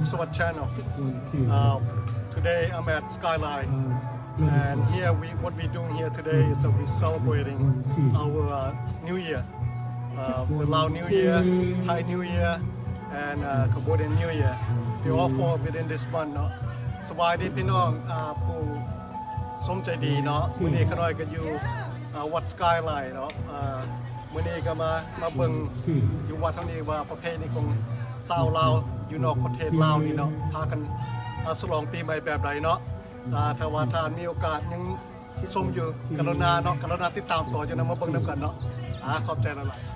Sawat Channel. Uh, today I'm at Skyline, and here we, what we doing here today is that we celebrating our, uh, New Year, uh, the Lao New Year, Thai New Year, and, uh, Cambodian New Year. We all fall within this month ເນາະ. ສະບາຍດີພີ່ນ້ອງ ອ່າ ຜູ້ຊົມໃຈດີເນາະ. ມື້ນີ້ຂ້ານ້ອຍກໍຢູ່ ອ່າ ວັດ Skyline ເນາະ. ອ່າ ມື້ນີ້ກໍມາ ມາເບິ່ງຢູ່ວັດເຮົານີ້ວ່າປະເພນີຂອງຊາວລາວຢູ່ນອກປະເທດລາວນີ້ເນາະ ພາກັນ ອ່າ ສະຫຼອງປີໃໝ່ແບບໃດເນາະ. ອ່າ ຖ້າວ່າທ່ານມີໂອກາດຍັງຊົມຢູ່ ກະລຸນາເນາະ ກະລຸນາຕິດຕາມຕໍ່ ຈັ່ງນັ້ນມາເບິ່ງນຳກັນເນາະ. ອ່າ ຂອບໃຈຫຼາຍໆ.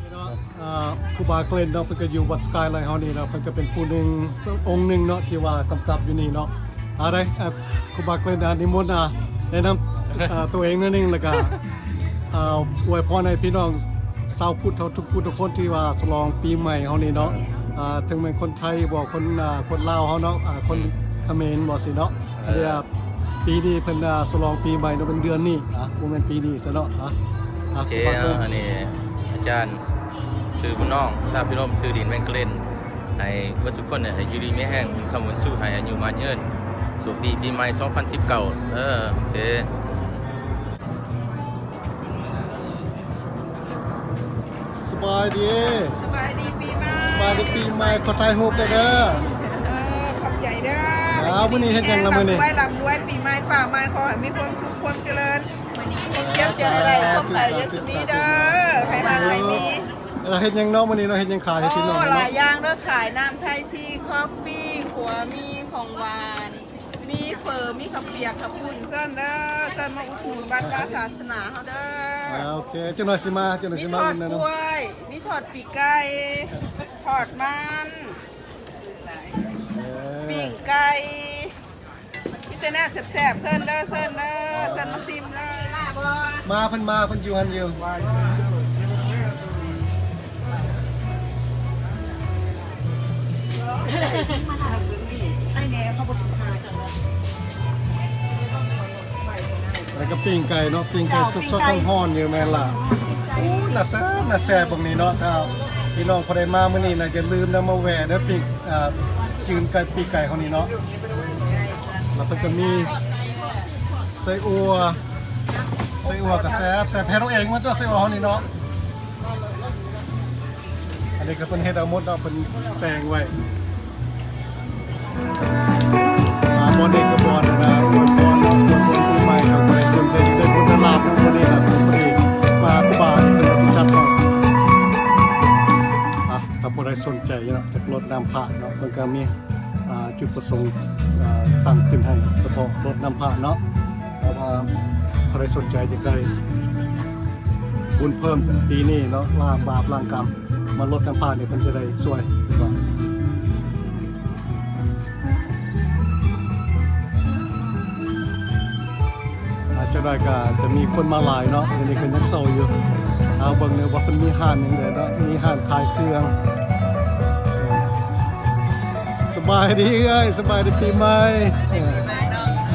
ນີ້ເນາະ ອ່າ ຄູບາເກຣນເນາະ ເພິ່ນກໍຢູ່ວັດ Skyline ເຮົານີ້ເນາະ. ເພິ່ນກໍເປັນຜູ້ໜຶ່ງ ອົງໜຶ່ງເນາະ ທີ່ວ່າກຳກັບຢູ່ນີ້ເນາະ. ອ່າ ໄດ້ ອ່າ ຄູບາເກຣນ ອ່າ ນິມົນ ອ່າ ແນະນຳ ອ່າ ຕົວເອງໜ້ອຍໜຶ່ງ ແລ້ວກໍ ອ່າ ອວຍພອນໃຫ້ພີ່ນ້ອງຊາວພຸດເຮົາທຸກຜູ້ທຸກຄົນທີ່ວ່າສະຫຼອງປີໃໝ່ເຮົານີ້ເນາະ. ອ່າ ເຖິງແມ່ນຄົນໄທບໍ ຄົນ ອ່າ ຄົນລາວເຮົາເນາະ ອ່າ ຄົນຂະເໝນບໍຊີ້ເນາະ. ເອີ ອັນນີ້ ອ່າ ປີນີ້ເພິ່ນ ອ່າ ສະຫຼອງປີໃໝ່ເນາະ ເປັນເດືອນນີ້ ອ່າ ບໍ່ແມ່ນປີນີ້ຊະເນາະ. ອ່າ ໂອເຄ ອ່າ ອັນນີ້ອາຈານຊື່ບຸນນອງ ຊາວພິລົມ ຊື່ດິນແວງເກຣນ. ໃຫ້ເບິດທຸກຄົນ ໃຫ້ຢູ່ດີມີແຮງ ບຸນຄຳບຸນຊູ ໃຫ້ອາຍຸໝັ້ນຍືນ ໂຊກດີປີໃໝ່ສອງພັນສິບເກົ້າ ເອີ ໂອເຄ. ສະບາຍດີ ສະບາຍດີປີໃໝ່ ສະບາຍດີປີໃໝ່ ຂໍຖ່າຍຮູບໄດ້ເດີ. ເອີ ຂອບໃຈເດີ. ອ້າວ ມື້ນີ້ເຮັດຫຍັງລະມື້ນີ້? ລຳລວຍ ລຳລວຍ ປີໃໝ່ຟ້າໃໝ່ ຂໍໃຫ້ມີຄວາມສຸກຄວາມຈະເລີນ ຄວາມເຈັບຢ່າໄດ້ ຄວາມໄຂ້ຢ່າມີເດີ ໃຫ້ຮັ່ງໃຫ້ມີ. ເຮັດຫຍັງເນາະມື້ນີ້ເນາະ ເຮັດຫຍັງຂາຍໃຫ້ພີ່ນ້ອງເນາະ? ໂອ້ ຫຼາຍຢ່າງເດີ ຂາຍນ້ຳໄທທີ ຄອບຟີ ຂົ້ວໝີ່ ຂອງຫວານ ມີເຝີ ມີເຂົ້າປຽກ ເຂົ້າປຸ້ນ ເຊີນເດີ ເຊີນມາອຸດໜູນວັດວາສາສະໜາເຮົາເດີ. ອ່າ ໂອເຄ ຈັກໜ້ອຍຊິມາ ຈັກໜ້ອຍຊິມາ. ມີທອດກ້ວຍ ມີທອດປີກໄກ່ ທອດມັນ ເອີ ປີ້ງໄກ່ ມີແຕ່ແນວແຊບໆ ເຊີນເດີ ເຊີນເດີ ເຊີນມາຊິມເດີ. ມາ ເພິ່ນມາ ເພິ່ນຢູ່ຫັ້ນຢູ່. ແລ້ວກໍປີ້ງໄກ່ເນາະ ປີ້ງໄກ່ ເຈົ້າ ສົດໆ ປີ້ງໄກ່ ຮ້ອນໆ ຢູ່ແມ່ນລະ. ໂອ້ ໜ້າແຊບ ໜ້າແຊບ ເບິ່ງນີ້ເນາະ. ຖ້າພີ່ນ້ອງຜູ້ໃດມາມື້ນີ້ນະ ຢ່າລືມນະ ມາແວ່ເດີ ປີ້ງ ອ່າ ຈືນໄກ່ ປີ້ງໄກ່ເຮົານີ້ເນາະ. ແລ້ວເພິ່ນກໍມີໄສ້ອົ່ວ ໄສ້ອົ່ວກໍແຊບ ແຊບ ເຮັດເອົາເອງໝົດເຈົ້າ ໄສ້ອົ່ວເຮົານີ້ເນາະ. ອັນນີ້ກໍເພິ່ນເຮັດເອົາໝົດເນາະ ເພິ່ນແປງໄວ້. ອ່າ ບ່ອນນີ້ກໍບ່ອນ ອ່າ ອວຍພອນເນາະ ອວຍພອນປີໃໝ່ ກໍບໍ່ໄດ້ສົນໃຈ ຢາກໄດ້ບຸນໄດ້ລາບນຳ ມື້ນີ້ນະ ພໍດີມາຄູບາເພິ່ນກໍຊິຈັດໃຫ້. ອ່າ ຖ້າຜູ້ໃດສົນໃຈເນາະ ຈາກລົດນ້ຳພະເນາະ ເພິ່ນກໍມີ ອ່າ ຈຸດປະສົງ ອ່າ ຕັ້ງຂຶ້ນໃຫ້ສະເພາະລົດນ້ຳພະເນາະ. ຖ້າວ່າໃຜສົນໃຈຢາກໄດ້ບຸນເພີ່ມປີນີ້ເນາະ ລ້າງບາບລ້າງກຳ ມາລົດນ້ຳພະນີ້ ເພິ່ນຈະໄດ້ຊ່ວຍ. ອ່າ ຈັກໜ້ອຍກໍຈະມີຄົນມາຫຼາຍເນາະ ດຽວນີ້ກໍຍັງເຊົາຢູ່. ເອົາເບິ່ງເດີວ່າເພິ່ນມີຮ້ານຫຍັງແດ່ເນາະ ມີຮ້ານຂາຍເຄື່ອງ. ສະບາຍດີເອື້ອຍ ສະບາຍດີປີໃໝ່.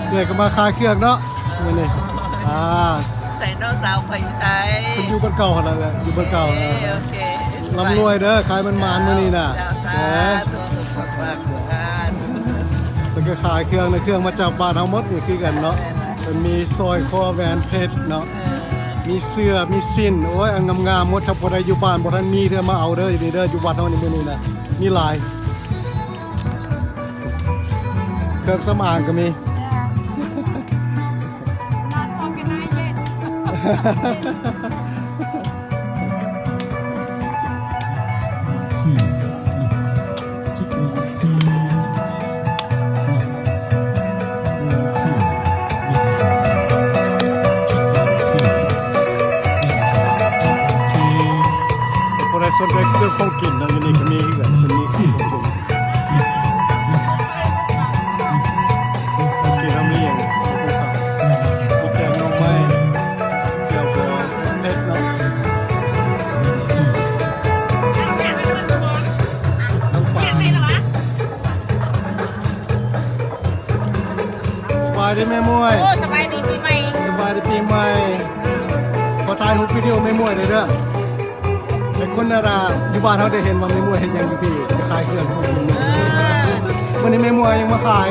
ເອື້ອຍກໍມາຂາຍເຄື່ອງເນາະມື້ນີ້. ອ່າ ໃສເນາະ ສາວຂ້ອຍຢູ່ໃສ? ເພິ່ນຢູ່ບ້ານເກົ່າຫັ້ນລະ ຢູ່ບ້ານເກົ່າ. ໂອເຄ ໂອເຄ ລ່ຳລວຍເດີ ຂາຍໝານໆມື້ນີ້ນະ. ເຈົ້າ ສາທຸ ເອີ ເພິ່ນກໍຂາຍເຄື່ອງນະ ເຄື່ອງມາຈາກບ້ານເຮົາໝົດນີ້ຄືກັນເນາະ. ເພິ່ນມີສ້ອຍຄໍ ແຫວນເພັດເນາະ ເອີ ມີເສື້ອ ມີສິ້ນ ໂອ້ຍ ອັນງາມໆໝົດ. ຖ້າຜູ້ໃດຢູ່ບ້ານບໍ່ທັນມີເທື່ອ ມາເອົາເດີ ຢູ່ນີ້ເດີ ຢູ່ວັດເຮົານີ້ມື້ນີ້ນະ ມີຫຼາຍ. ເຄື່ອງສຳອາງກໍມີ. ຜູ້ໃດສົນໃຈເຄື່ອງຂອງກິນເນາະ ຢູ່ນີ້ກໍມີຄືກັນ ເພິ່ນມີຂອງກິນ ຂອງກິນເຮົາມີຫຍັງ ມີແກງໜໍ່ໄມ້ ແຈ່ວບອງ ເຜັດເນາະ. ເປັນ ດີແມ່ໝວຍ ໂອ້ ສະບາຍດີປີໃໝ່ ສະບາຍດີປີໃໝ່. ຂໍຖ່າຍຮູບວິດີໂອແມ່ໝວຍໄດ້ເດີ ໃຫ້ຄົນລາວຢູ່ບ້ານເຮົາໄດ້ເຫັນວ່າແມ່ໝວຍເຮັດຫຍັງຢູ່ພີ້ ໄປຂາຍເຄື່ອງ. ເອີ ມື້ນີ້ແມ່ໝວຍຫຍັງມາຂາຍ?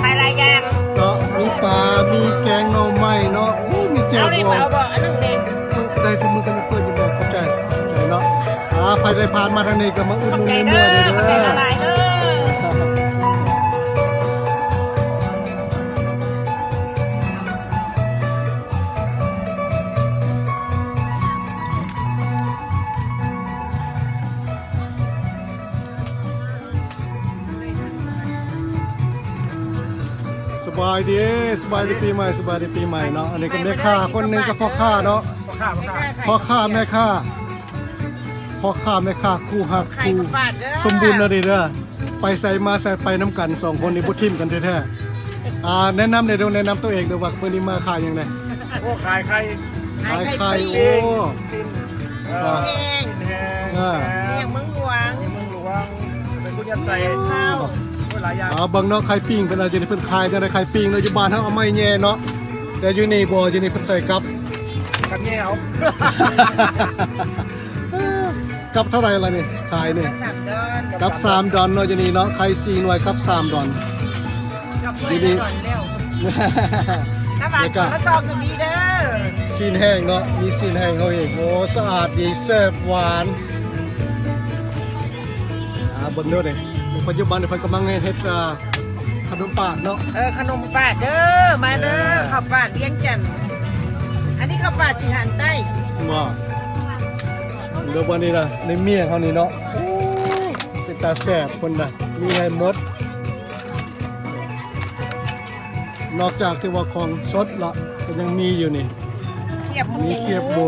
ຂາຍຫຼາຍຢ່າງເນາະ ມີປາ ມີແກງໜໍ່ໄມ້ເນາະ ໂອ້ ມີແຈ່ວບອງ ເອົາບໍ່ ອັນໜຶ່ງເດ້ ໄດ້ທຸກມື້ກັນເປີດຢູ່ແບບ ຂອບໃຈ ຂອບໃຈເນາະ. ອ່າ ໃຜໄດ້ຜ່ານມາທາງນີ້ກໍມາອຸດໜູນແມ່ໝວຍເດີ ຂອບໃຈຫຼາຍໆເດີ. ສະບາຍດີ ສະບາຍດີປີໃໝ່ ສະບາຍດີປີໃໝ່ເນາະ. ອັນນີ້ກໍແມ່ຄ້າຄົນໜຶ່ງກັບພໍ່ຄ້າເນາະ ພໍ່ຄ້າ ພໍ່ຄ້າ ພໍ່ຄ້າແມ່ຄ້າ ພໍ່ຄ້າແມ່ຄ້າຄູ່ຮັກຄູ່ສົມບຸນເດີນີ້ເດີ. ໄປໃສມາໃສໄປນຳກັນ ສອງຄົນນີ້ບໍ່ຖິ້ມກັນແທ້ໆ. ອ່າ ແນະນຳແດ່ດູ ແນະນຳຕົວເອງດູວ່າມື້ນີ້ມາຂາຍຫຍັງແດ່? ໂອ້ ຂາຍໄຂ່ ຂາຍໄຂ່ ຂາຍໄຂ່ ໂອ້ ຊີ້ນ ເອີ ຊີ້ນແຫ້ງ ເອີ ມີຫຍັງ ເມືອງຫຼວງ ມີເມືອງຫຼວງ ໃສ່ກຸຍັດໃສ່ ໂອ້ ຫຼາຍຢ່າງ. ອ່າ ເບິ່ງເນາະ ໄຂ່ປີ້ງເພິ່ນວ່າຢູ່ນີ້ເພິ່ນຂາຍຈັ່ງໃດ ໄຂ່ປີ້ງເນາະ ຢູ່ບ້ານເຮົາເອົາໄມ້ແຍ່ເນາະ ແຕ່ຢູ່ນີ້ບໍ່ ຢູ່ນີ້ເພິ່ນໃສ່ກັບ ກັບແຍ່ເອົາ. ກັບເທົ່າໃດລະນີ້ ຂາຍນີ້? ກັບສາມດອນ ກັບສາມດອນເນາະ ຢູ່ນີ້ເນາະ ໄຂ່ສີ່ໜ່ວຍ ກັບສາມດອນ ກັບໜ່ວຍລະດອນແລ້ວ ແລ້ວກະລະຊອງກໍມີເດີ ຊີ້ນແຫ້ງເນາະ ມີຊີ້ນແຫ້ງເຮົາເອງ. ໂອ້ ສະອາດດີ ແຊບ ຫວານ. ອ່າ ເບິ່ງເດີນີ້ ປັດຈຸບັນນີ້ເພິ່ນກຳລັງເຮັດ ອ່າ ຂະໜົມປາດເນາະ ເອີ ຂະໜົມປາດເດີ ມາເດີ ເອີ ເຂົ້າປາດວຽງຈັນ. ອັນນີ້ເຂົ້າປາດສີຫານໃຕ້ບໍ່? ເດີ ບ່ອນນີ້ນະ ໃນເມຍເຮົານີ້ເນາະ ໂອ້ ເປັນຕາແຊບພຸ້ນນະ ມີໃຫ້ໝົດ. ນອກຈາກທີ່ວ່າຂອງສົດລະ ກໍຍັງມີຢູ່ນີ້ ຂຽບໝູ ມີຂຽບໝູ.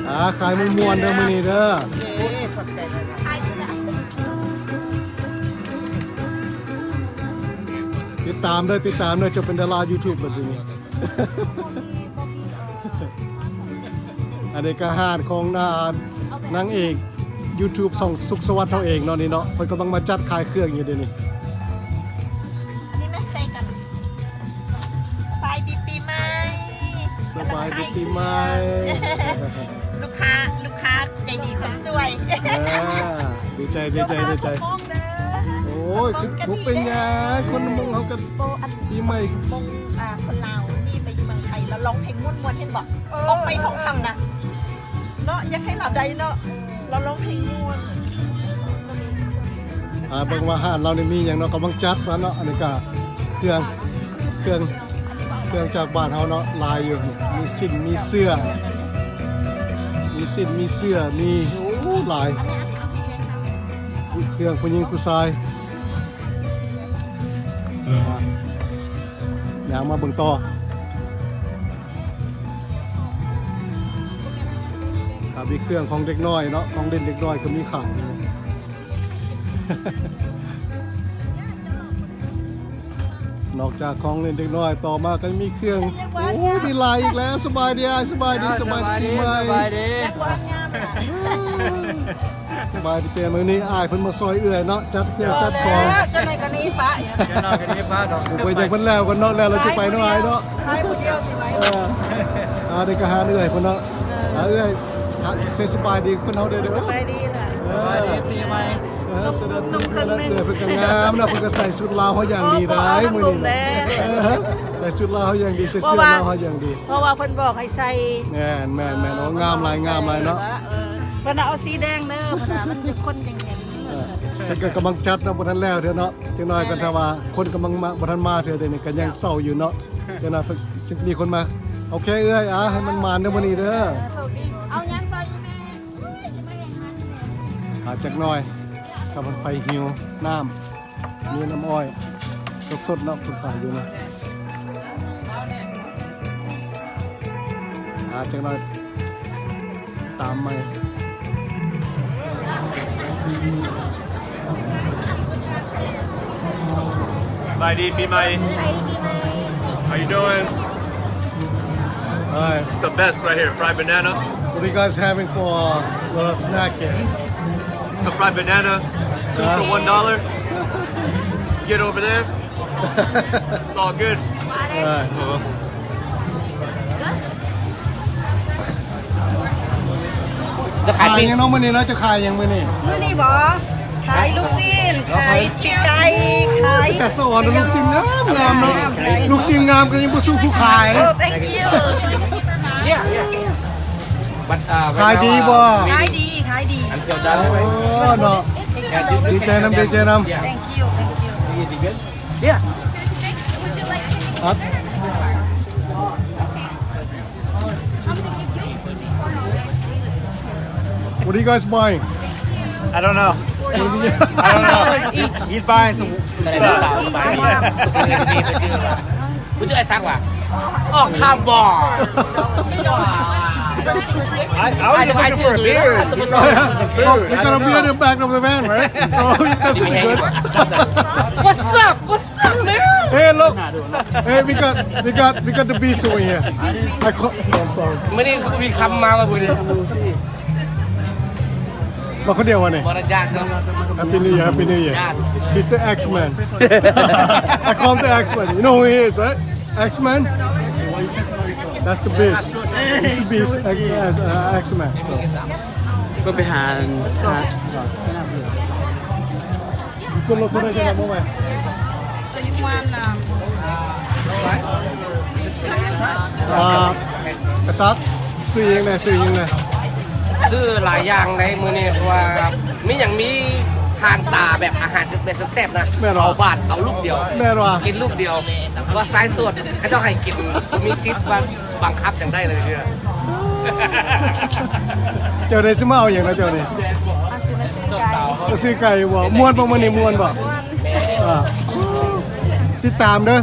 ອ່າ ຂາຍມ່ວນໆເດີມື້ນີ້ເດີ ໂອເຄ ຂອບໃຈຫຼາຍໆ. ຕິດຕາມເດີ ຕິດຕາມເດີ ເຈົ້າເປັນດາລາຢູທູບແລ້ວຊິນີ້. ອັນນີ້ກໍຮ້ານຂອງ ອ່າ ນາງເອກຢູທູບ ຊ່ອງສຸກສະຫວັດເຮົາເອງເນາະ ນີ້ເນາະ ເພິ່ນກຳລັງມາຈັດຂາຍເຄື່ອງຢູ່ເດນີ້. ອັນນີ້ແມ່ໃສ່ກັນ ສະບາຍດີປີໃໝ່ ສະບາຍດີປີໃໝ່. ລູກຄ້າ ລູກຄ້າໃຈດີຄົນສວຍ ເອີ ດີໃຈ ດີໃຈ ດີໃຈ. ໂອ້ຍ ຄືບໍ່ເປັນຫຍັງ ຄົນມົ້ງເຮົາກັນ ໂອ້ ອັນປີໃໝ່ມົ້ງ ອ່າ ຄົນລາວນີ້ໄປຢູ່ເມືອງໄທ ລາວຮ້ອງເພງມ່ວນໆ ເຫັນບໍ່? ເອີ ອອກໄປທອງຄຳນະເນາະ ຢາກໃຫ້ລາວໄດ້ເນາະ ລາວຮ້ອງເພງມ່ວນ. ອ່າ ເບິ່ງວ່າຮ້ານລາວນີ້ມີຫຍັງເນາະ ກຳລັງຈັດຊະເນາະ. ອັນນີ້ກະເຄື່ອງ ເຄື່ອງ ເຄື່ອງຈາກບ້ານເຮົາເນາະ ຫຼາຍຢູ່ ມີສິ້ນ ມີເສື້ອ ມີສິ້ນ ມີເສື້ອ ມີ ໂອ້ ຫຼາຍ ເຄື່ອງຜູ້ຍິງຜູ້ຊາຍ. ຍ່າງມາເບິ່ງຕໍ່ ອ່າ ມີເຄື່ອງຂອງເດັກນ້ອຍເນາະ ຂອງຫຼິ້ນເດັກນ້ອຍກໍມີຂາຍ. ນອກຈາກຂອງຫຼິ້ນເດັກນ້ອຍ ຕໍ່ມາກໍມີເຄື່ອງ ໂອ້ ມີຫຼາຍອີກແລ້ວ. ສະບາຍດີອ້າຍ ສະບາຍດີ ສະບາຍດີປີໃໝ່ ສະບາຍດີ ສະບາຍດີປີໃໝ່. ມື້ນີ້ອ້າຍເພິ່ນມາຊ່ອຍເອື້ອຍເນາະ ຈັດເຄື່ອງຈັດຂອງ ເຈົ້າໃດກໍໜີປະ ເຈົ້າໃດກໍໜີປະດອກ ບໍ່ເປັນຫຍັງ ເພິ່ນແລ້ວກັນເນາະ ແລ້ວລາວຊິໄປເນາະອ້າຍເນາະ ໄປຜູ້ດຽວຊິໄປ. ເອີ ອັນນີ້ກໍຫາເອື້ອຍເພິ່ນເນາະ ເອີ ເອື້ອຍ ເຊສະບາຍດີເພິ່ນເຮົາເດີ ສະບາຍດີລະ ເອີ ສະບາຍດີປີໃໝ່. ເອີ ສະເດັດ ເອື້ອຍເພິ່ນກໍງາມນະ ເພິ່ນກໍໃສ່ຊຸດລາວເຮົາຢ່າງດີເດ້ມື້ນີ້ ໃສ່ຊຸດລາວເຮົາຢ່າງດີ ໃສ່ເສື້ອລາວເຮົາຢ່າງດີ ເພາະວ່າເພິ່ນບອກໃຫ້ໃສ່. ແມ່ນໆໆ ໂອ້ ງາມຫຼາຍ ງາມຫຼາຍເນາະ ເອີ ເພິ່ນເອົາສີແດງເດີ ເພິ່ນວ່າມັນຈະຄົນຈັ່ງແດງ. ເອີ ເພິ່ນກໍກຳລັງຈັດເນາະ ບໍ່ທັນແລ້ວເທື່ອເນາະ ຈັກໜ້ອຍກໍຖ້າວ່າຄົນກຳລັງມາ ບໍ່ທັນມາເທື່ອ ດຽວນີ້ກໍຍັງເຊົາຢູ່ເນາະ ຈັກໜ້ອຍເພິ່ນ ຊິມີຄົນມາ. ໂອເຄເອື້ອຍ ອ່າ ໃຫ້ມັນໝານເດີມື້ນີ້ເດີ ເອີ ໂຊກດີ. ເອົາຫຍັງຕໍ່ອີ່ແມ່? ອ່າ ຈັກໜ້ອຍ ຖ້າມັນໄປຫິວນ້ຳ ມີນ້ຳອ້ອຍສົດໆເນາະ ເພິ່ນຂາຍຢູ່ນະ ອ່າ ຈັກໜ້ອຍຕາມໃໝ່. ສະບາຍດີປີໃໝ່ How you doing? Hi. It's the best right here, fried banana. What are you guys having for a little snack here? It's the fried banana, two for one dollar. Get over there. It's all good. ເອີ ຈະຂາຍ ຂາຍ ປີ້ງ ຫຍັງເນາະມື້ນີ້ເນາະ? ຈະຂາຍຫຍັງມື້ນີ້? ມື້ນີ້ບໍ? ຂາຍລູກຊີ້ນ ຂາຍປີກໄກ່ ຂາຍ ແຕ່ສະອອນລູກຊີ້ນງາມໆເນາະ ງາມໆ ລູກຊີ້ນງາມກໍຍັງບໍ່ສູ້ຜູ້ຂາຍ. Oh, thank you. Yeah, yeah. But, uh, ຂາຍດີບໍ່? ຂາຍດີ ຂາຍດີ. ໂອ້ ເນາະ ດີໃຈນຳ ດີໃຈນຳ. Thank you, thank you. Yeah. ຄັບ What are you guys buying? I don't know. I don't know. He's buying some, some stuff. Would you guys talk about? Oh, come on. I, I was just looking for a beer. You know, some food. We got a beer in the back of the van, right? So that's pretty good. What's up? What's Hey, look. Hey, we got, we got, we got the beast over here. I call, oh, I'm sorry. ມື້ນີ້ຄືມີຄຳມາວ່າມື້ນີ້ ມາຄົນດຽວວະນີ້? ບໍ່ໄດ້ຈ້າງເນາະ. Happy New Year, Happy New Year. Mister X-Man. I call him the X-Man. You know who he is, right? X-Man? That's the beast. He's the beast, X-, uh, X-Man. ກໍໄປຫາ ຫາ Not yet. So you want, um, ອ່າ ກະສັດ ຊື້ຫຍັງແດ່? ຊື້ຫຍັງແດ່? ຊື້ຫຼາຍຢ່າງໃດມື້ນີ້ ເພາະວ່າມີຫຍັງ ມີທານຕາແບບອາຫານແບບແຊບໆນະ. ແມ່ນຫວາ? ເອົາບາດ ເອົາລູກດຽວ ແມ່ນຫວາ? ກິນລູກດຽວ ວ່າສາຍສວດເຂົາເຈົ້າໃຫ້ກິນ ມີສິດວ່າ ບັງຄັບຈັ່ງໄດ້ເລີຍເທື່ອ. ເຈົ້າໄດ້ຊິມາເອົາຫຍັງນະເຈົ້ານີ້? ເອົາຊິມາຊື້ໄກ່. ມາຊື້ໄກ່ບໍ່? ມ່ວນບໍ່ມື້ນີ້ ມ່ວນບໍ່? ອ່າ ຕິດຕາມເດີ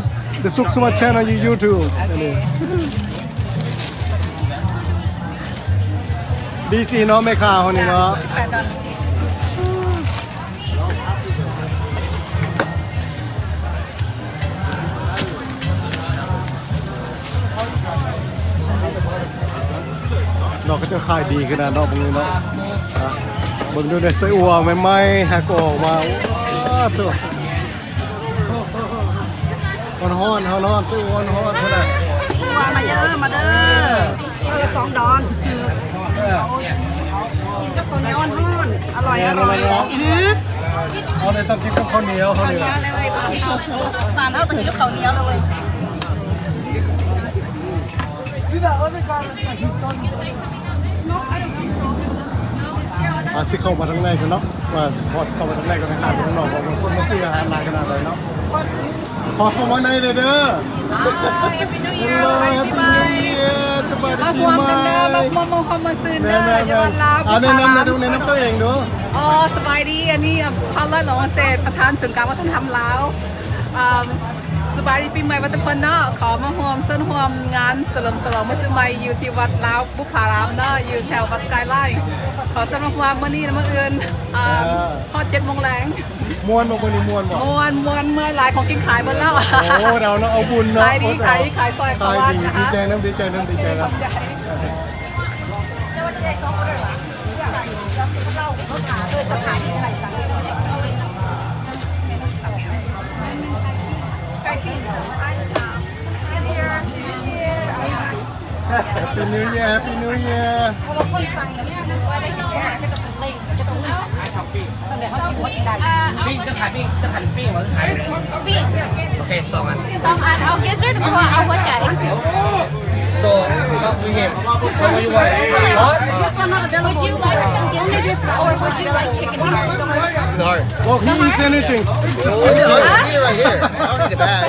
The Suk Sawat Channel ຢູ່ YouTube. ດີຊີເນາະ ແມ່ຄ້າເຮົານີ້ເນາະ. ເນາະ ເຂົາເຈົ້າຂາຍດີຂະໜາດເນາະ ເບິ່ງນີ້ເນາະ. ອ່ະ ເບິ່ງດູເດ້ ໄສ້ອົ່ວໃໝ່ໆ ຫາກໍອອກມາ. ໂອ້ ໂທ້ ຮ້ອນໆ ຮ້ອນໆ ໄສ້ອົ່ວຮ້ອນໆ ພຸ້ນນະ. ມາເດີ ມາເດີ ເອີ ລະສອງດອນຖືກໆ. ເອີ ກິນກັບເຂົ້າໜຽວຮ້ອນໆ ອະລ່ອຍ ອະລ່ອຍ. ເອີ ເອົາໄດ້ ຕ້ອງກິນກັບເຂົ້າໜຽວ ເຂົ້າໜຽວເລີຍເວີຍ. ບ້ານເຮົາຕ້ອງກິນກັບເຂົ້າໜຽວເລີຍເວີຍ. No, I don't think so. ອ່າ ຊິເຂົ້າມາທາງໃນກັນເນາະ ວ່າຊິເຂົ້າມາທາງໃນກັນ ໄປຫາເບິ່ງຂ້າງນອກ ວ່າຄົນມາຊື້ອາຫານຫຼາຍຂະໜາດໃດເນາະ. ຂໍເຂົ້າມາໃນເດີ. Hello, Happy New Year. ສະບາຍດີປີໃໝ່. ມາຮ່ວມກັນເດີ ມາຮ່ວມ ມາຮ່ວມ ມາຊື່ນເດີ. ແມ່ນໆໆ ຢູ່ວັດລາວ ອ່າ ແນະນຳແນ່ດູ ແນະນຳຕົວເອງດູ. ອໍ ສະບາຍດີ ອັນນີ້ ຄາວລອຍ ຫຼວງເສດ ປະທານສູນກາງວັດທະນະທຳລາວ. ອ່າ ສະບາຍດີປີໃໝ່ເບິດທຸກຄົນເນາະ. ຂໍມາຮ່ວມ ເຊີນຮ່ວມງານສະເຫຼີມສະຫຼອງມື້ປີໃໝ່ ຢູ່ທີ່ວັດລາວບຸບຜາລາມເນາະ ຢູ່ແຖວວັດສະກາຍລາຍ. ຂໍເຊີນມາຮ່ວມມື້ນີ້ ແລະ ມື້ອື່ນ ອ່າ ຮອດເຈັດໂມງແລງ. ມ່ວນບໍ່ມື້ນີ້ ມ່ວນບໍ່? ມ່ວນ ມ່ວນ ເມື່ອຍຫຼາຍ ຂອງກິນຂາຍເບິດແລ້ວ. ໂອ້ ເຮົາເນາະ ເອົາບຸນເນາະ. ຂາຍດີ ຂາຍດີ ຂາຍຊ່ອຍ ຂາຍດີ. ດີໃຈນຳ ດີໃຈນຳ ດີໃຈນຳ. Happy New Year, Happy New Year. ເພາະວ່າຄົນສັ່ງນະ ມັນຊິບໍ່ໄດ້ກິນອາຫານ ເຂົາເຈົ້າຕ້ອງເລັ່ງ ເຂົາເຈົ້າຕ້ອງ ຕ້ອງໄດ້ ເຮົາກິນໝົດໄດ້. ປີ້ງ ຈະຂາຍປີ້ງ ຈະຂາຍປີ້ງ ຫຼືຂາຍປີ້ງ? ປີ້ງ. ໂອເຄ ສອງອັນ ສອງອັນ. ເອົາ gizzard ຫຼືວ່າເອົາຫົວໃຈ? So, not with him. So what you want? Hot? This one not available. Would you like some gizzard or would you like chicken heart? Heart. Well, he eats anything. Just give it to him. Huh? Right here. I don't need a bag.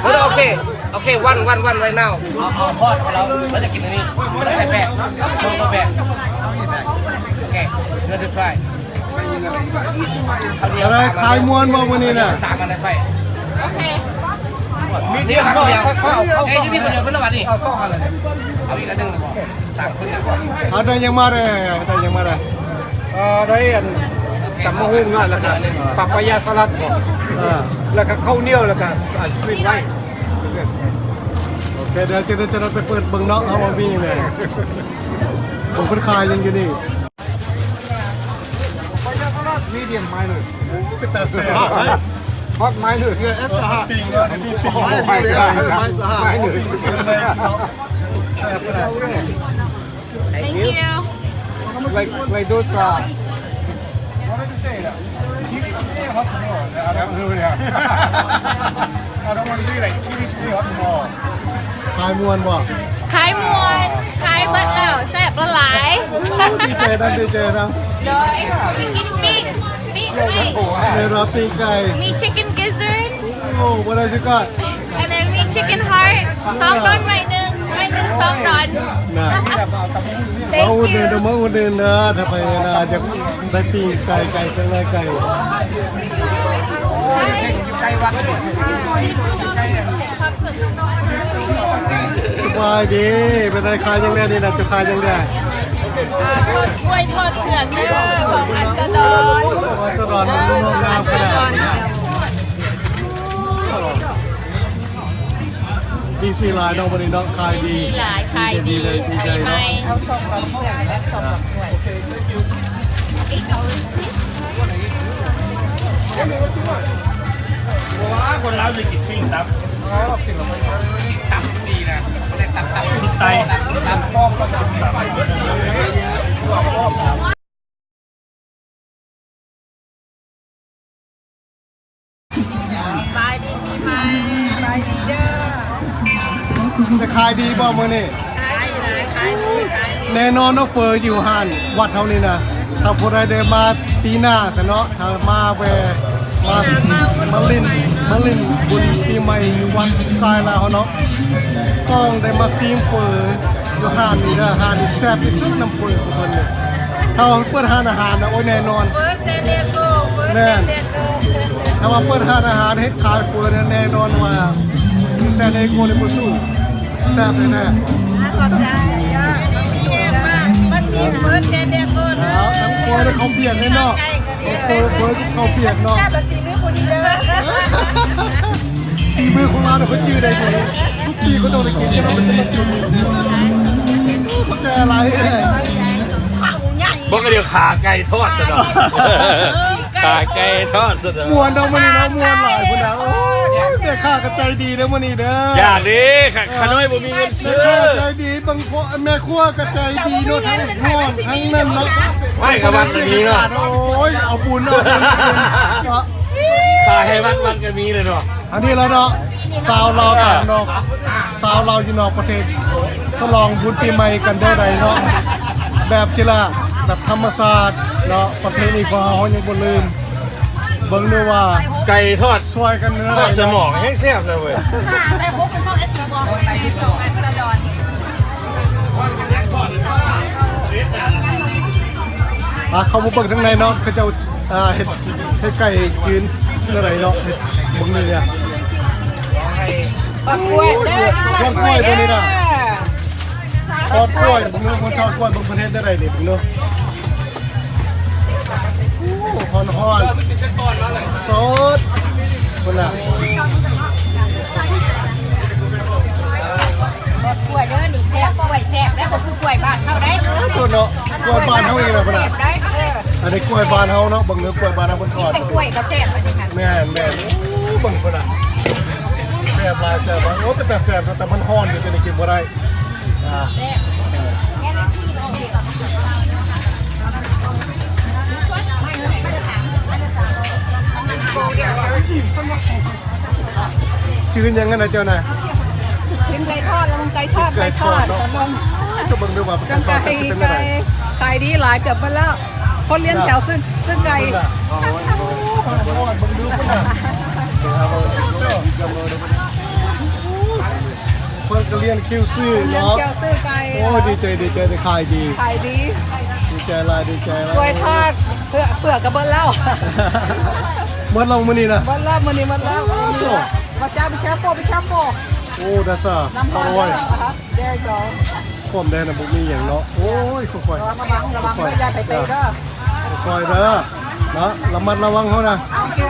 Hold on, okay. Okay, one, one, one right now. ເອົາ ເອົາຮອດ ເອົາແລ້ວ ແລ້ວຈະກິນອັນນີ້ ແລ້ວໃສ່ແປ້ງ ເອົາແປ້ງ. ໂອເຄ let's try. ເຂົ້າໜຽວ ອາໄລ ສາມອັນ ຂາຍມ່ວນບໍ່ມື້ນີ້ນະ? ສາມອັນ ໄປ. ໂອເຄ ມີດຽວ ເຂົ້າໜຽວ ເອົາ ເອົາ ເອົາ ເອົາອີກອັນໜຶ່ງບໍ່? ສາມຄົນ ເອົາໄດ້ຫຍັງມາແດ່? ໄດ້ຫຍັງມາແດ່? ເອີ ໄດ້ອັນ ຕຳບັກຫຸ່ງເນາະ ແລ້ວກະປາປາຢາສະລັດເນາະ ເອີ ແລ້ວກະເຂົ້າໜຽວ ແລ້ວກະ ອາ ສະວີດໄວ. ໂອເຄ ດຽວຈະໄດ້ ຈະໄດ້ໄປເປີດເບິ່ງເນາະ ເຮົາວ່າມີຫຍັງແດ່ ເບິ່ງເພິ່ນຂາຍຫຍັງຢູ່ນີ້. ມີດຽມໄມເລີຍ ເປັນຕາແຊບ. Hot mine. Yeah, extra hot. Mine is hot. Mine is hot. Thank you. Like, like those, uh, what did you say? Chili today or hot tomorrow? I don't know. I don't want to be like chili today or hot tomorrow. ຂາຍມ່ວນບໍ່? ຂາຍມ່ວນ ຂາຍເບິດແລ້ວ ແຊບຫຼາຍ. ໂອ້ ດີໃຈນຳ ດີໃຈນຳ. ໂດຍ ໄປກິນປີ້ງ ປີ້ງໄກ່ ແມ່ນວ່າປີ້ງໄກ່ ມີ chicken gizzard. ໂອ້ what else you got? And then ມີ chicken heart ສອງດອນ ໄມ້ໜຶ່ງ ໄມ້ໜຶ່ງ ສອງດອນ. ນະ Thank you. ມາອຸດໜູນເດີ ມາອຸດໜູນເດີ ຖ້າໄປນະ ຢາກໄດ້ປີ້ງໄກ່ ໄກ່ ເຄື່ອງໃນໄກ່. ສະບາຍດີ ເປັນໃດ ຂາຍຫຍັງແດ່ນີ້ນະ ເຈົ້າຂາຍຫຍັງແດ່? ກ້ວຍທອດເຜືອກເດີ ສອງອັນຕໍ່ດອນ ສອງອັນຕໍ່ດອນ ງາມຂະໜາດ. ບີຊີຫຼາຍເນາະ ມື້ນີ້ເນາະ ຂາຍດີ ບີຊີຫຼາຍ ຂາຍດີ ດີໃຈເນາະ. ເອົາສອງດອນເຜືອກ ແລະ ສອງດອນກ້ວຍ. Eight dollars, please. ບໍ່ວ່າຄົນລາວຊິກິນປີ້ງຕັບ ຕັບດີນະ ເຂົາເອີ້ນຕັບ ຕັບ ຕັບໄຕ ຕັບ ຕັບ ສະບາຍດີປີໃໝ່ ສະບາຍດີເດີ. ແມ່ຄ້າຂາຍດີບໍ່ມື້ນີ້? ຂາຍດີ ຂາຍດີ ຂາຍດີ. ແນ່ນອນເນາະ ເຝີຢູ່ຮ້ານວັດເຮົານີ້ນະ ຖ້າຜູ້ໃດໄດ້ມາປີໜ້າຊັ້ນເນາະ ຖ້າມາແວ່ ມາ ມາຫຼິ້ນ ມາຫຼິ້ນບຸນປີໃໝ່ຢູ່ວັດສະກາຍລາວເຮົາເນາະ ຕ້ອງໄດ້ມາຊີມເຝີຢູ່ຮ້ານນີ້ເດີ. ຮ້ານນີ້ແຊບທີ່ສຸດ ນ້ຳເຝີຂອງເພິ່ນນີ້. ຖ້າວ່າເພິ່ນເປີດຮ້ານອາຫານນະ ໂອ້ຍ ແນ່ນອນ ເປີດແຊນເດໂກ ເປີດແຊນເດໂກ. ຖ້າວ່າເປີດຮ້ານອາຫານເຮັດຂາຍເຝີນະ ແນ່ນອນວ່າຢູ່ແຊນເດໂກນີ້ບໍ່ສູ້ ແຊບແທ້ໆ. ຂອບໃຈ ມີແຮງມາ ມາຊີມເປີດແຊນເດໂກເດີ. ເອົາ ເຝີ ເຂົ້າປຽກເລີຍເນາະ ເຝີ ເຝີກັບເຂົ້າປຽກເນາະ ແຊບແບບສີມືຜູ້ນີ້ເດີ. ສີມືຂອງລາວເນາະ ເພິ່ນຈື່ໄດ້ດີ ທຸກປີກໍຕ້ອງໄດ້ກິນ ເຈົ້າເນາະ ມັນຈະມາຈຸດ. ຂອບໃຈຫຼາຍ. ບໍ່ກໍດຽວຂາໄກ່ທອດຊະເນາະ ຂາໄກ່ທອດຊະເນາະ. ມ່ວນເນາະມື້ນີ້ເນາະ ມ່ວນຫຼາຍພຸ້ນນະ. ໂອ້ຍ ແມ່ຄ້າກໍໃຈດີເດີມື້ນີ້ເດີ. ຢາກເດ້ ຂ້ານ້ອຍບໍ່ມີເງິນຊື້. ແມ່ຄ້າໃຈດີ ບາງຄົນ ແມ່ຄົວກໍໃຈດີເນາະ ທັງຮ້ອນທັງນັ້ນເນາະ. ໃຫ້ກັບວັດກໍມີເນາະ. ໂອ້ຍ ເອົາບຸນ ເອົາບຸນເນາະ ຂາຍໃຫ້ວັດ ວັດກໍມີເລີຍເນາະ. ອັນນີ້ລະເນາະ ຊາວລາວຕ່າງນອກ ຊາວລາວຢູ່ນອກປະເທດ ສະຫຼອງບຸນປີໃໝ່ກັນແນວໃດເນາະ ແບບຊີ້ລະ ແບບທຳມະຊາດເນາະ ປະເພນີຂອງເຮົາ ເຮົາຍັງບໍ່ລືມ. ເບິ່ງດູວ່າໄກ່ທອດ ຊ່ວຍກັນເນາະ ທອດສະໝອງແຮງແຊບເລີຍເວີຍ. ອ່ະ ເຂົ້າມາເບິ່ງທາງໃນເນາະ ເຂົາເຈົ້າ ອ່າ ເຮັດ ເຮັດໄກ່ຈືນແນວໃດເນາະ ເຮັດເບິ່ງນີ້ເນຍ. ທອດກ້ວຍເດີ ທອດກ້ວຍຕົວນີ້ນະ ທອດກ້ວຍ ເບິ່ງເນາະ ຄົນທອດກ້ວຍ ເບິ່ງເພິ່ນເຮັດແນວໃດນີ້ ເບິ່ງເນາະ. ໂອ້ ຮ້ອນໆ ສົດ ພຸ້ນນະ. ກ້ວຍເດີນີ້ແຊບ ກ້ວຍແຊບ ແລ້ວບໍ່ຄືກ້ວຍບ້ານເຮົາໄດ໋. ໂທດເນາະ ກ້ວຍບ້ານເຮົານີ້ລະພຸ້ນນະ. ອັນນີ້ກ້ວຍບ້ານເຮົາເນາະ ເບິ່ງເດີ ກ້ວຍບ້ານເຮົາເພິ່ນທອດ ກິນແຕ່ກ້ວຍກໍແຊບ. ແມ່ນໆ ໂອ້ ເບິ່ງພຸ້ນນະ ແຊບຫຼາຍ ແຊບຫຼາຍ. ໂອ້ ເປັນຕາແຊບເນາະ ແຕ່ມັນຮ້ອນຢູ່ ຕົວນີ້ກິນບໍ່ໄດ້. ອ່າ ຈື່ນຫຍັງຫັ້ນນະເຈົ້ານະ? ກິນໄກ່ທອດ ລະວັງໄກ່ທອດ ໄກ່ທອດ ໄກ່ທອດເນາະ. ເບິ່ງ ຈະເບິ່ງເດີວ່າໄກ່ທອດຊິເປັນແນວໃດ. ຂາຍດີຫຼາຍ ເກືອບເບິດແລ້ວ ຄົນລຽນແຖວຊື້ ຊື້ໄກ່. ເບິ່ງດູພຸ້ນນະ ເພິ່ນກໍລຽນຄິວຊື້ເນາະ ລຽນຄິວຊື້ໄກ່. ໂອ້ ດີໃຈ ດີໃຈ ໄດ້ຂາຍດີ ຂາຍດີ. ດີໃຈຫຼາຍ ດີໃຈຫຼາຍ. ກ້ວຍທອດ ເຜືອກ ເຜືອກກໍເບິດແລ້ວ. ເບິດແລ້ວມື້ນີ້ນະ ເບິດແລ້ວມື້ນີ້ ເບິດແລ້ວ. ໂອ້ ມາຈ້າ be careful be careful. ໂອ້ that's a ນ້ຳຮ້ອນເດີ. There you go. ຄວາມແດນນະ ບໍ່ມີຫຍັງເນາະ. ໂອ້ຍ ຄ່ອຍໆ ລະວັງ ລະວັງເດີ ຢ່າໄປເຕະເດີ ຄ່ອຍເດີເນາະ ລະມັດລະວັງເຮົານະ. ອັນນີ້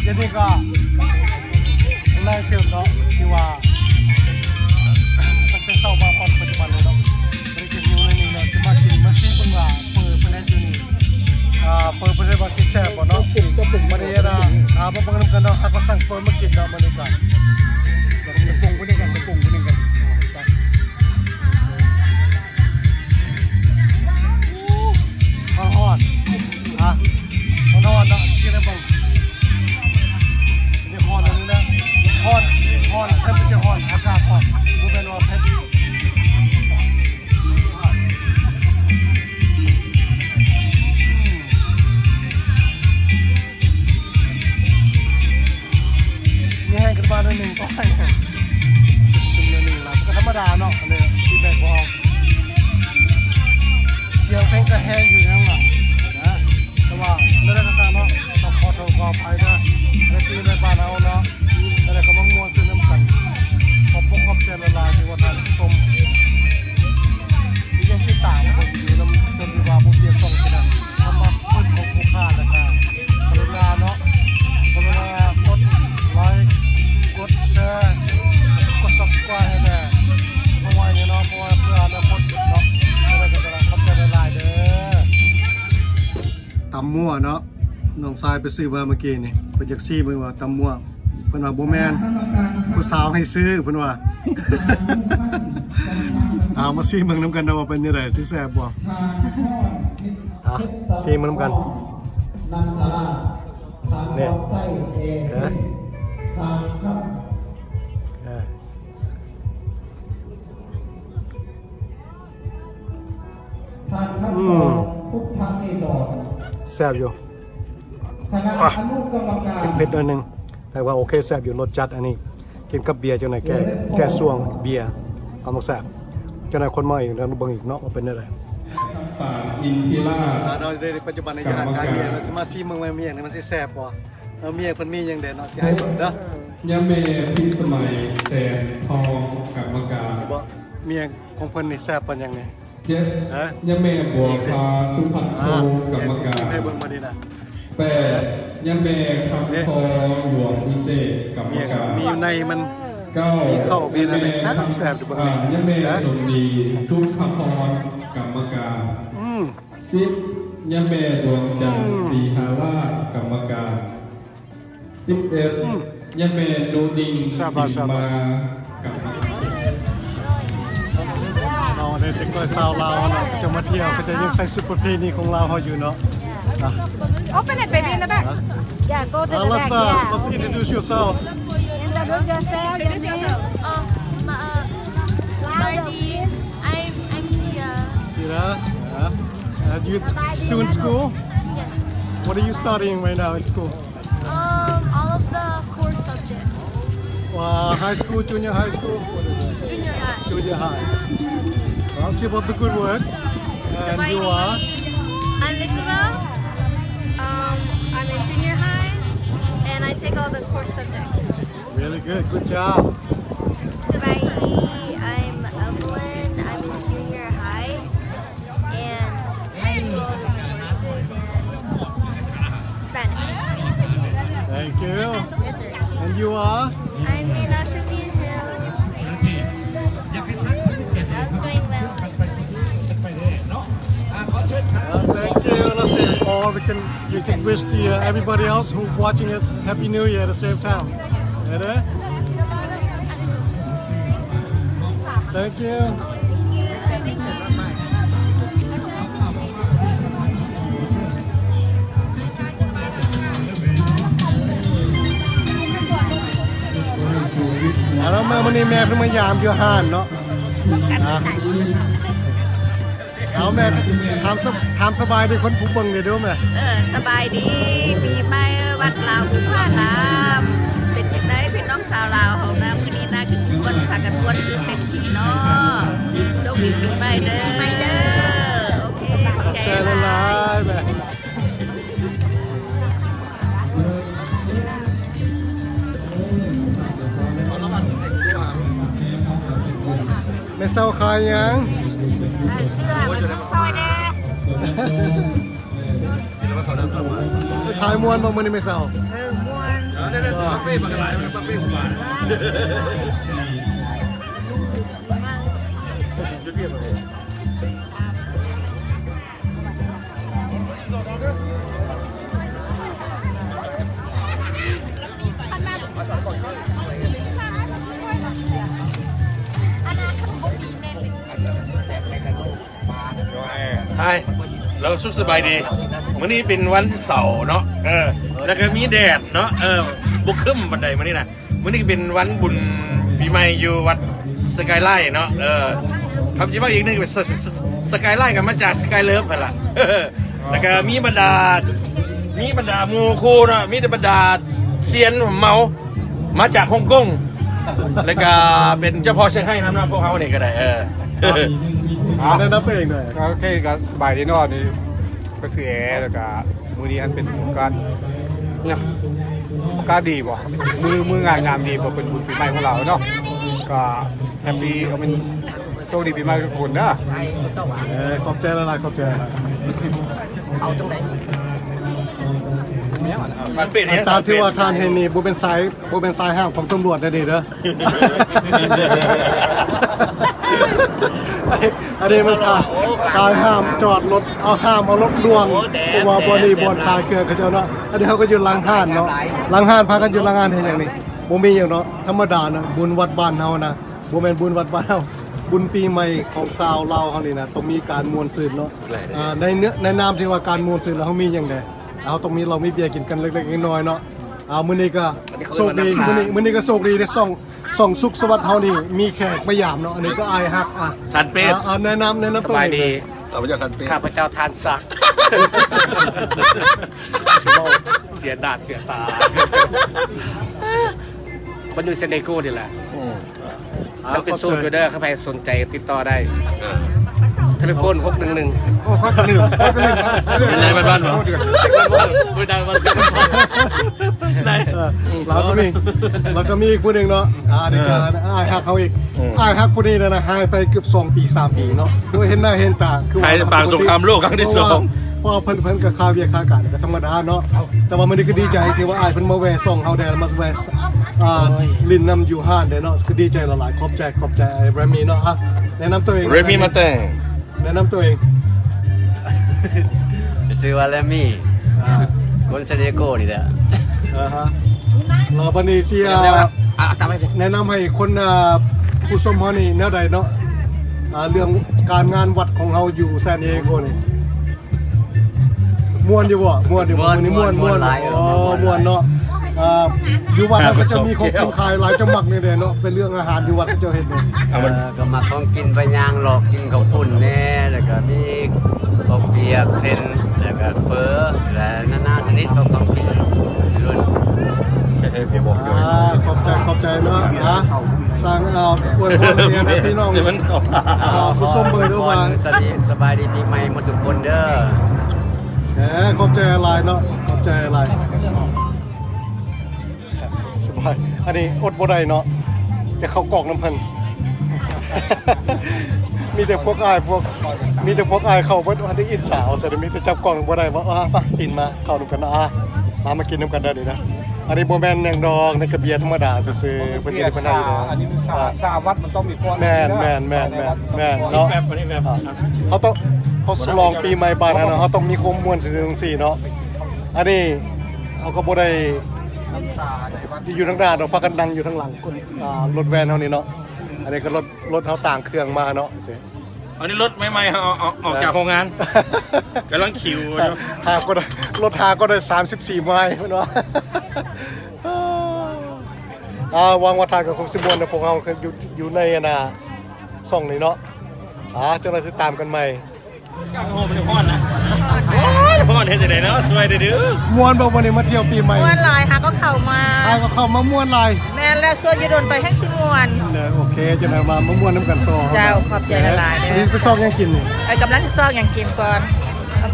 ດຽວນີ້ກໍຫຼາຍເຕີບເນາະ ທີ່ວ່າຕັ້ງແຕ່ເຊົ້າມາຮອດປັດຈຸບັນເລີຍເນາະ ບໍ່ໄດ້ກິນຢູ່ໃນນີ້ເນາະ. ຊິມາກິນ ມາຊີມເບິ່ງວ່າເຝີເພິ່ນເຮັດຢູ່ນີ້ ອ່າ ເຝີເພິ່ນວ່າຊິແຊບບໍ່ເນາະ? ເຈົ້າປຸງ ເຈົ້າປຸງ ມານີ້ນະ ອ່າ ມາເບິ່ງນຳກັນເນາະ ເຮົາກໍສັ່ງເຝີມາກິນເນາະ ມື້ນີ້ກໍ ເຈົ້າປຸງຜູ້ໜຶ່ງກັນ ເຈົ້າປຸງຜູ້ໜຶ່ງກັນ ຮ້ອນໆ ອ່ະ ຮ້ອນໆເນາະ ກິນໃຫ້ເບິ່ງ ນີ້ຮ້ອນອັນນີ້ແຫຼະ ຮ້ອນ ຮ້ອນ ແທ້ມັນຈະຮ້ອນ ອາກາດຮ້ອນ ບໍ່ແມ່ນວ່າເຜັດ. ມີແຮງຂຶ້ນມາໜ້ອຍໜຶ່ງ ກໍໃຫ້ຂຶ້ນໜ້ອຍໜຶ່ງລະ ກໍທຳມະດາເນາະ ອັນນີ້ທີ່ແບກບໍ່ອອກ ສຽງເພງກໍແຮງຢູ່ທາງຫຼັງນະ ແຕ່ວ່າແນວໃດກໍຊ່າງເນາະ ຕ້ອງຂໍໂທດຂໍອະໄພເດີ ໃນປີໃນບ້ານເຮົາເນາະ ແນວໃດກໍມາມ່ວນຊື່ນນຳກັນ ຂອບອົກຂອບໃຈຫຼາຍໆ ທີ່ວ່າທ່ານຜູ້ຊົມ ທີ່ຍັງຕິດຕາມເບິ່ງຢູ່ນຳ ຈົນທີ່ວ່າບໍ່ປ່ຽນຊ່ອງເທື່ອ ຄຳວ່າເພິ່ນຂອງຜູ້ຄ້າ ແລ້ວກະກະລຸນາເນາະ ກະລຸນາກົດໄລ ກົດແຊ ກົດ Subscribe ໃຫ້ແດ່ ເພາະວ່າຫຍັງເນາະ ເພາະວ່າເພື່ອອະນາຄົດເນາະ ແລ້ວກະຂອບໃຈຫຼາຍໆເດີ. ຕຳມົວເນາະ ນ້ອງຊາຍໄປຊື້ມາເມື່ອກີ້ນີ້ ເພິ່ນຢາກຊີມເບິ່ງວ່າຕຳມົວ ເພິ່ນວ່າບໍ່ແມ່ນ ຜູ້ສາວໃຫ້ຊື້ ເພິ່ນວ່າ ເອົາມາຊີມເບິ່ງນຳກັນເນາະ ວ່າເປັນຈັ່ງໃດ ຊິແຊບບໍ່? ອ່ະ ຊີມເບິ່ງນຳກັນ ນີ້ ເອີ ເອີ ທ່ານຄຳສອນ ອືມ ພຸດທະເກສອນ ແຊບຢູ່ ຄະນະອະນຸກຳມະການ ເຜັດໜ້ອຍໜຶ່ງ ແຕ່ວ່າໂອເຄ ແຊບຢູ່ ລົດຈັດ ອັນນີ້ກິນກັບເບຍ ຈັ່ງໃດແກ້ ແກ້ຊ່ວງເບຍ ກໍຕ້ອງແຊບ ຈັ່ງໃດຄົນມາອີກ ແລ້ວເບິ່ງອີກເນາະ ວ່າເປັນແນວໃດ. ປາງອິນທິລາດ ອ່າ ເນາະ ໃນປັດຈຸບັນນີ້ຢູ່ຮ້ານຂາຍເບຍ ແລ້ວຊິມາຊີມເບິ່ງວ່າເບຍນີ້ມັນຊິແຊບບໍ່? ເອີ ເມຍເພິ່ນມີຫຍັງແດ່ເນາະ ຊິໃຫ້ເບິ່ງເດີ ຍາແມ່ພິດສະໄໝ ແສນທອງ ກຳມະການ ເຫັນບໍ່? ເມຍຂອງເພິ່ນນີ້ແຊບປານຫຍັງນີ້? ເຈັດ ຮະ? ຍາແມ່ບົວພາ ສຸພັດໂທ ກຳມະການ ໃຫ້ເບິ່ງມານີ້ນະ ແປດ ຍາແມ່ຄຳທອງ ຫຼວງວິເສດ ກຳມະການ ມີຢູ່ໃນມັນ ເກົ້າ ມີເຂົ້າ ມີອັນໃດແຊບໆ ຢູ່ເບິ່ງນີ້ ຍາແມ່ສົມດີ ສຸພະພອນ ກຳມະການ ອືມ ສິບ ຍາແມ່ດວງຈັນ ອືມ ສີຫາລາດ ກຳມະການ ສິບເອັດ ອືມ ຍາແມ່ນູນິງ ແຊບຫຼາຍ ສິມມາ ແຊບຫຼາຍ ກຳມະການ ເນາະ ໄດ້ເດັກນ້ອຍຊາວລາວເນາະ ເຂົາເຈົ້າມາທ່ຽວ ເຂົາເຈົ້າຍັງໃສ່ຊຸດປະເພນີຂອງລາວເຮົາຢູ່ເນາະ Open it, baby, in the back. ອ່ະ Yeah, go to the back. Let's, uh, yeah. Let's introduce yourself. Introduce yourself, your name. Um, my, uh, my name, I'm, I'm Tia. Tia, yeah. Uh, you at sc-, still in school? Yes. What are you studying right now in school? Um, all of the core subjects. Uh, high school, junior high school? What is it? Junior high. Junior high. Well, keep up the good work. And you are? I'm Isabel. Um, I'm in junior high, and I take all the core subjects. Really good. Good job. ສະບາຍດີ I'm Evelyn. I'm in junior high. And I go to courses in Spanish. Thank you. And you are? I'm Dina Shamim Hills. I was doing well. Uh, thank you. Let's see. All we can, you can wish the, uh, everybody else who's watching it Happy New Year at the same time. Thank you. ເອົາລະ ມາມື້ນີ້ແມ່ເພິ່ນມາຢາມຢູ່ຮ້ານເນາະ ອ່າ ເອົາແມ່ ຖາມສະ ຖາມສະບາຍດີຄົນຜູ້ເບິ່ງແດ່ເດີແມ່. ເອີ ສະບາຍດີ ປີໃໝ່ວັດລາວບຸບພາລາມ ເປັນຈັ່ງໃດພີ່ນ້ອງຊາວລາວເຮົານະ ມື້ນີ້ນະ ຄືຊິມ່ວນ ພາກັນມ່ວນຊື່ເຕັມທີ່ເນາະ. ໂຊກດີປີໃໝ່ເດີ ໂອເຄ ຂອບໃຈຫຼາຍໆແມ່. ແມ່ເຊົາຂາຍຫຍັງ? ຂາຍເສື້ອ ມາຊື້ຊ່ອຍແດ່. ຂາຍມ່ວນບໍ່ມື້ນີ້ແມ່ເຊົາ? ເອີ ມ່ວນ. ເອີ ເດີໆ ກາເຟບັກຫຼາຍ ກາເຟຜູ້ບາດ. ຈຸດພຽບເລີຍ. ຮາຍ ເຮົາສຸກສະບາຍດີ. ມື້ນີ້ເປັນວັນເສົາເນາະ ເອີ ແລ້ວກໍມີແດດເນາະ ເອີ ບໍ່ຄຶ້ມປານໃດມື້ນີ້ນະ. ມື້ນີ້ເປັນວັນບຸນປີໃໝ່ຢູ່ວັດສະກາຍໄລເນາະ ເອີ ຄຳຊິເວົ້າອີກໜຶ່ງ ສະ ສະ ສະ ສະກາຍໄລກໍມາຈາກສະກາຍເລີຟຫັ້ນລະ ແລ້ວກໍມີບັນດາ ມີບັນດາໝູ່ຄູ່ເນາະ ມີແຕ່ບັນດາຊຽນເມົາ ມາຈາກຮົງກົງ ແລ້ວກະເປັນເຈົ້າພໍ່ຊຽງໄຮ້ນຳເນາະ ພວກເຮົານີ້ກໍໄດ້ ເອີ ອ່ະ ແນະນຳຕົວເອງໜ່ອຍ. ໂອເຄ ກໍສະບາຍດີເນາະ ນີ້ກໍຊື່ແອ ແລ້ວກະມື້ນີ້ຫັ້ນເປັນການ ຫຍັງ ການດີບໍ່ ມື້ ມື້ງາມຍາມດີບໍ່ ເປັນບຸນປີໃໝ່ຂອງລາວເນາະ ກໍແຮບປີ ເອົາເປັນ ໂຊກດີປີໃໝ່ທຸກຄົນເດີ. ເອີ ຂອບໃຈຫຼາຍໆ ຂອບໃຈຫຼາຍໆ. ເອົາຈັ່ງໃດ? ມັນເປັນຫຍັງ? ຕາມທີ່ວ່າທ່ານເຫັນນີ້ ບໍ່ແມ່ນສາຍ ບໍ່ແມ່ນສາຍຫ້າມຂອງຕຳຫຼວດເດີນີ້ເດີ. ອັນນີ້ມັນສາຍ ສາຍຫ້າມຈອດລົດ ເອົາ ຫ້າມເອົາລົດລ່ວງ ເພາະວ່າບ່ອນນີ້ບ່ອນຂາຍເຄື່ອງເຂົາເຈົ້າເນາະ. ອັນນີ້ເຮົາກໍຢູ່ຫຼັງຮ້ານເນາະ ຫຼັງຮ້ານ ພາກັນຢູ່ຫຼັງຮ້ານເຮັດຫຍັງນີ້? ບໍ່ມີຫຍັງເນາະ ທຳມະດານະ ບຸນວັດບ້ານເຮົານະ. ບໍ່ແມ່ນບຸນວັດບ້ານເຮົາ ບຸນປີໃໝ່ຂອງຊາວລາວເຮົານີ້ນະ ຕ້ອງມີການມ່ວນຊື່ນເນາະ. ອ່າ ໃນເນື້ອ ໃນນາມທີ່ວ່າການມ່ວນຊື່ນ ແລ້ວເຮົາມີຫຍັງແດ່? ເຮົາຕ້ອງມີເຫຼົ້າມີເບຍກິນກັນເລັກໆນ້ອຍໆເນາະ. ອ່າ ມື້ນີ້ກໍໂຊກດີ ມື້ນີ້ ມື້ນີ້ກໍໂຊກດີເດ້ ຊ່ອງ ຊ່ອງສຸກສະຫວັດເຮົານີ້ມີແຂກມາຢາມເນາະ. ອັນນີ້ກໍອ້າຍຮັກ ອ່າ ທ່ານເປດ ອ່າ ແນະນຳ ແນະນຳຕົວເອງ. ສະບາຍດີ ຂ້າພະເຈົ້າທ່ານສັກ ເວົ້າເສຍໜ້າເສຍຕາ ຄົນຢູ່ເຊນເດໂກນີ້ແຫຼະ. ອືມ ຍັງເປັນໂສດຢູ່ເດີ ຄັນໃຜສົນໃຈຕິດຕໍ່ໄດ້ ເອີ ເທເລໂຟນຫົກໜຶ່ງໜຶ່ງ. ໂອ້ ຂ້ອຍກໍລືມ ຂ້ອຍກໍລືມ ເປັນໄລບ້ານໆບໍ່? ບໍ່ໄດ້ວ່າຊິ ໄດ້ ເອີ ລາວກໍມີ ລາວກໍມີອີກຜູ້ໜຶ່ງເນາະ. ອ່າ ນີ້ກໍ ເອີ ອ້າຍຮັກເຮົາອີກ ອືມ ອ້າຍຮັກຜູ້ນີ້ນະ ຫາຍໄປເກືອບສອງປີ ສາມປີເນາະ ໂດຍເຫັນໜ້າເຫັນຕາ ຄືວ່າ ຫາຍປາງສົງຄາມໂລກຄັ້ງທີສອງ ເພາະວ່າ ເພາະວ່າເພິ່ນ ເພິ່ນກໍຄາວຽກຄາການກໍທຳມະດາເນາະ. ແຕ່ວ່າມື້ນີ້ກໍດີໃຈທີ່ວ່າອ້າຍເພິ່ນມາແວ່ຊ່ອງເຮົາແດ່ ມາແວ່ ອ່າ ຫຼິ້ນນຳຢູ່ຮ້ານແດ່ເນາະ ກໍດີໃຈຫຼາຍໆ. ຂອບໃຈ ຂອບໃຈອ້າຍແຣມມີເນາະ. ອ່ະ ແນະນຳຕົວເອງ ແຣມມີມາແຕ່ງ ແນະນຳຕົວເອງ. ຊື່ວ່າແຣມມີ ອ່າ ຄົນເຊນເດໂກນີ້ແຫຼະ. ອ່າຮະ ແລ້ວບັດນີ້ຊິ ອ່າ ແນະນຳໃຫ້ຄົນ ອ່າ ຜູ້ຊົມເຮົານີ້ແນວໃດເນາະ? ອ່າ ເລື່ອງການງານວັດຂອງເຮົາຢູ່ເຊນເດໂກນີ້ ມ່ວນຢູ່ບໍ່? ມ່ວນຢູ່ບໍ່? ມ່ວນ ມື້ນີ້ມ່ວນ ມ່ວນ ມ່ວນ ມ່ວນ ໂອ້ ມ່ວນ ມ່ວນ ມ່ວນເນາະ. ອ່າ ຢູ່ວັດເຮົາກໍຈະມີຂອງກິນຂາຍຫຼາຍ ເຈົ້າມັກແນວໃດເນາະ? ເປັນເລື່ອງອາຫານຢູ່ວັດເຂົາເຈົ້າເຮັດເດ້. ເອີ ກໍມັກຂອງກິນ ໄປຍ່າງເລາະກິນເຂົ້າປຸ້ນແດ່ ແລ້ວກໍມີເຂົ້າປຽກ ເສັ້ນ ແລ້ວກໍເຝີ ແລະ ນານາຊະນິດຂອງ ຂອງກິນ. ອ່າ ຂອບໃຈ ຂອບໃຈເນາະ. ອ່າ ສ້າງ ເອີ ອວຍພອນໃຫ້ພີ່ນ້ອງ ເອີ ຜູ້ຊົມເບິ່ງເດີວ່າ ສະບາຍດີ ສະບາຍດີປີໃໝ່ໝົດທຸກຄົນເດີ. ເອີ ຂອບໃຈຫຼາຍເນາະ ຂອບໃຈຫຼາຍ. ສະບາຍ ອັນນີ້ອົດບໍ່ໄດ້ເນາະ ຈະເຂົ້າກ້ອງນຳເພິ່ນ. ມີແຕ່ພວກອ້າຍ ພວກ ມີແຕ່ພວກອ້າຍເຂົ້າເບິດ ບໍ່ໄດ້ອິດສາວ ສະນັ້ນມີແຕ່ຈັບກ້ອງບໍ່ໄດ້ວ່າ ອ່າ ໄປ ປິ່ນມາ ເຂົ້ານຳກັນເນາະ. ອ່າ ມາ ມາກິນນຳກັນເດີນີ້ນະ. ອັນນີ້ບໍ່ແມ່ນຫຍັງດອກ ນີ້ກະເບຍທຳມະດາຊື່ໆ ເພິ່ນເຮັດໃຫ້ເພິ່ນໃຫ້ເດີ. ອັນນີ້ມັນຊາ ຊາວັດມັນຕ້ອງມີຟອນ ແມ່ນ ແມ່ນ ແມ່ນ ແມ່ນ ແມ່ນເນາະ. ເຮົາຕ້ອງ ເຮົາສະຫຼອງປີໃໝ່ບ້ານເຮົາເນາະ ເຮົາຕ້ອງມີຄວາມມ່ວນຊື່ໆຈັ່ງຊີ້ເນາະ. ອັນນີ້ເຮົາກໍບໍ່ໄດ້ຢູ່ທາງໜ້າດອກ ພາກັນນັ່ງຢູ່ທາງຫຼັງ ອ່າ ລົດແວນເຮົານີ້ເນາະ. ອັນນີ້ກໍລົດ ລົດເຮົາຕ່າງເຄື່ອງມາເນາະ. ອັນນີ້ລົດໃໝ່ໆ ເຮົາເອົາ ເອົາ ອອກຈາກໂຮງງານ ກຳລັງຂິວຢູ່. ຫາກໍໄດ້ ລົດຫາກໍໄດ້ສາມສິບສີ່ໄມລ໌ ເພິ່ນວ່າ. ອ່າ ຫວັງວ່າທ່ານກໍຄົງຊິມ່ວນນຳພວກເຮົາ ຄືຢູ່ ຢູ່ໃນ ອັນນ່າ ຊ່ອງນີ້ເນາະ. ອ່າ ເຈົ້າໜ້າທີ່ຕາມກັນໃໝ່. ກາງໂຮມມັນຮ້ອນນະ ຮ້ອນ ຮ້ອນເຮັດຈັ່ງໃດເນາະ ຊ່ວຍໄດ້ເດີ. ມ່ວນບໍ່ ມື້ນີ້ມາທ່ຽວປີໃໝ່? ມ່ວນຫຼາຍ ຫາກໍເຂົ້າມາ ຫາກໍເຂົ້າມາ ມ່ວນຫຼາຍ. ແມ່ນແລ້ວ ຊວນຢູ່ດົນໄປແຮ່ງຊິມ່ວນ. ເອີ ໂອເຄ ຈັ່ງໃດມາ ມາມ່ວນນຳກັນຕໍ່. ເຈົ້າ ຂອບໃຈຫຼາຍໆເດີ. ນີ້ໄປຊອກຫຍັງກິນນີ້? ເອີ ກຳລັງຊິຊອກຫຍັງກິນກ່ອນ.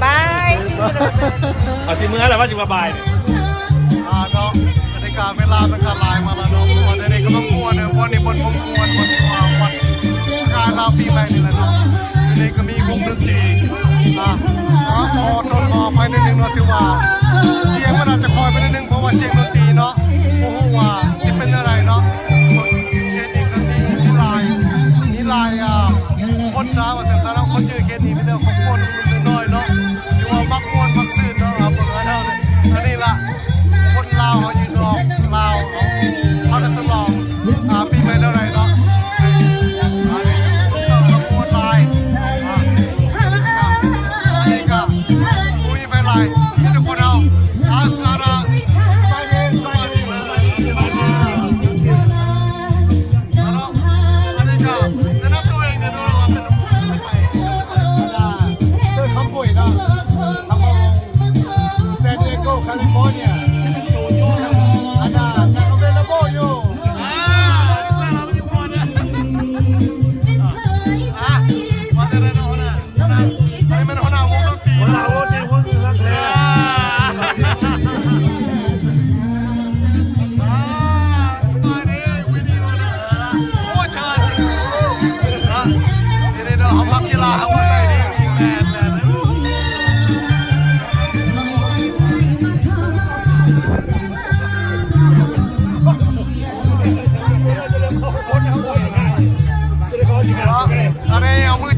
ບາຍບາຍ ຊິເມືອແລ້ວ ວ່າຊິມາບາຍ. ອ່າ ເນາະ ບັນຍາກາດເວລາມັນກໍຫຼາຍມາແລ້ວເນາະ ເພາະວ່າດຽວນີ້ກຳລັງມ່ວນເນາະ ມ່ວນນີ້ບ່ອນມ່ວນ ບ່ອນທີ່ວ່າວັດສະກາຍລາວປີໃໝ່ນີ້ແຫຼະເນາະ. ດຽວນີ້ກໍມີວົງດົນຕີ ອ່າ ຂໍໂທດຂໍອະໄພໜ້ອຍໜຶ່ງເນາະ ຖືວ່າສຽງມັນອາດຈະຄ່ອຍໄປໜ້ອຍໜຶ່ງ ເພາະວ່າສຽງດົນຕີເນາະ ບໍ່ຮູ້ວ່າຊິເປັນແນວໃດເນາະ. ເຂດນີ້ກໍມີຫຼາຍ ມີຫຼາຍ ອ່າ ຄົນຊາວວ່າຊັ້ນຊະເນາະ ຄົນຢູ່ເຂດນີ້ມີແຕ່ຄອບຄົວໜຸ່ມໆນ້ອຍໆເນາະ ທີ່ວ່າມັກມ່ວນມັກຊື່ນເນາະ. ອ່າ ເບິ່ງອັນນັ້ນ ອັນນີ້ລະ ຄົນລາວເຮົາຢູ່ນອກລາວເຮົາ ເ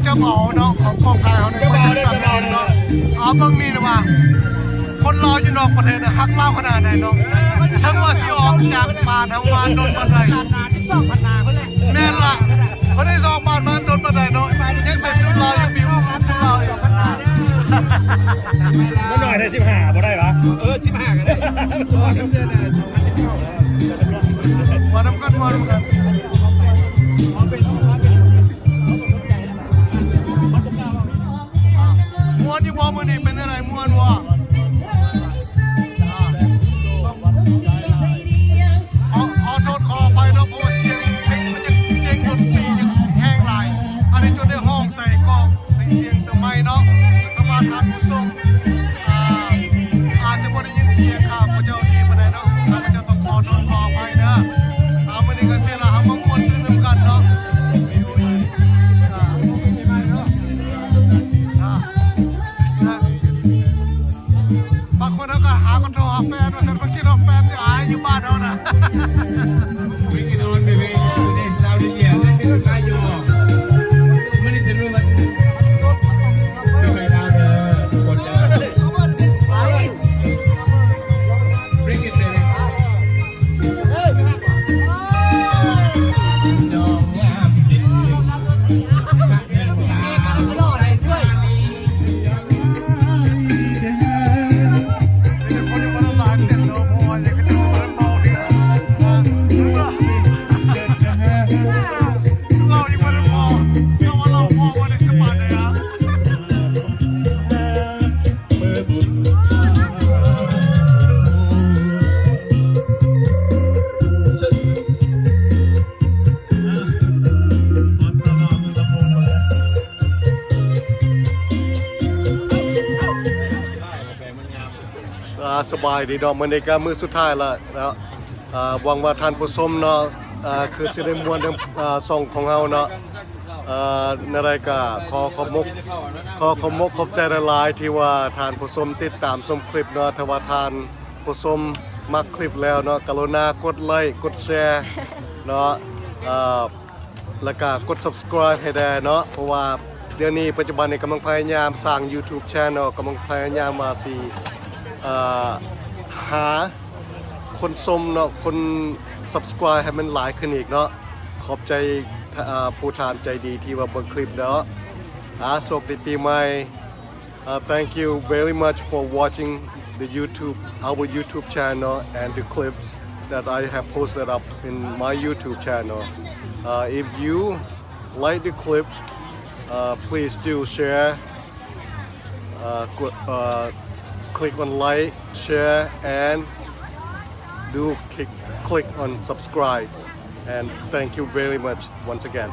ຈະເອົາເນາະ ຂອງກອງໄທເຮົານີ້ ເພິ່ນຈະສະໜອງເນາະ. ເອົາເບິ່ງນີ້ນະວ່າ ຄົນລາວຢູ່ນອກປະເທດນະ ຮັກລາວຂະໜາດໃດເນາະ. ເຖິງວ່າຊິອອກຈາກບ້ານເຮົາມາດົນປານໃດ ສິບສອງພັນນາພຸ້ນແຫຼະ. ແມ່ນລະ ເພິ່ນໄດ້ອອກບ້ານມາດົນປານໃດເນາະ ຍັງໃສ່ຊຸດລາວຢູ່ ປິວຊຸດລາວຢູ່. ມັນໜ້ອຍໄດ້ສິບຫ້າບໍ່ໄດ້ຫວາ? ເອີ ສິບຫ້າກໍໄດ້ ມານຳກັນ ມານຳກັນ. ມ່ວນຢູ່ບໍ່ມື້ນີ້ ເປັນຈັ່ງໃດ ມ່ວນບໍ່? ຂໍ ຂໍໂທດຂໍອະໄພເນາະ ເພາະວ່າສຽງເພງມັນຍັງ ສຽງດົນຕີຍັງແຮງຫຼາຍ ອັນນີ້ຈົນໄດ້ຮ້ອງໃສ່ກອງໃສ່ສຽງສະໄໝເນາະ. ແຕ່ວ່າທ່ານຜູ້ຊົມ ອ່າ ອາດຈະບໍ່ໄດ້ຍິນສຽງຂ້າພະເຈົ້າດີປານໃດເນາະ ຂ້າພະເຈົ້າຕ້ອງຂໍໂທດຂໍອະໄພເດີ. ອ່າ ມື້ນີ້ກໍຊິລະ ເຮົາມາມ່ວນຊື່ນນຳກັນເນາະ. ອ່າ ອ່າ ບາງຄົນເຮົາກໍຫາຄົນໂທຫາແຟນວ່າຊັ້ນ ເພິ່ນຄິດວ່າແຟນຊິອາຍຢູ່ບ້ານເຮົານະ. ອ່າ ສະບາຍດີເນາະ ມື້ນີ້ກໍມື້ສຸດທ້າຍລະເນາະ. ອ່າ ຫວັງວ່າທ່ານຜູ້ຊົມເນາະ ອ່າ ຄືຊິໄດ້ມ່ວນນຳ ອ່າ ຊ່ອງຂອງເຮົາເນາະ. ອ່າ ແນວໃດກໍຂໍຂອບມົກ ຂໍຂອບມົກຂອບໃຈຫຼາຍໆ ທີ່ວ່າທ່ານຜູ້ຊົມຕິດຕາມຊົມຄລິບເນາະ. ຖ້າວ່າທ່ານຜູ້ຊົມມັກຄລິບແລ້ວເນາະ ກະລຸນາກົດໄລ້ກົດແຊເນາະ ອ່າ ແລ້ວກະກົດ subscribe ໃຫ້ແດ່ເນາະ ເພາະວ່າດຽວນີ້ປັດຈຸບັນນີ້ກຳລັງພະຍາຍາມສ້າງ YouTube channel ກຳລັງພະຍາຍາມວ່າຊິ ເອີ ຫາຄົນຊົມເນາະ ຄົນ subscribe ໃຫ້ມັນຫຼາຍຂຶ້ນອີກເນາະ. ຂອບໃຈ ເອີ ຜູ້ທ່ານໃຈດີທີ່ວ່າເບິ່ງຄລິບເນາະ. ອາ ໂຊກດີປີໃໝ່. Uh, thank you very much for watching the YouTube, our YouTube channel and the clips that I have posted up in my YouTube channel. Uh, if you like the clip, uh, please do share, uh, go, uh, click on like, share, and do click, click on subscribe. And thank you very much once again.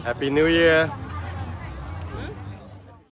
Happy New Year!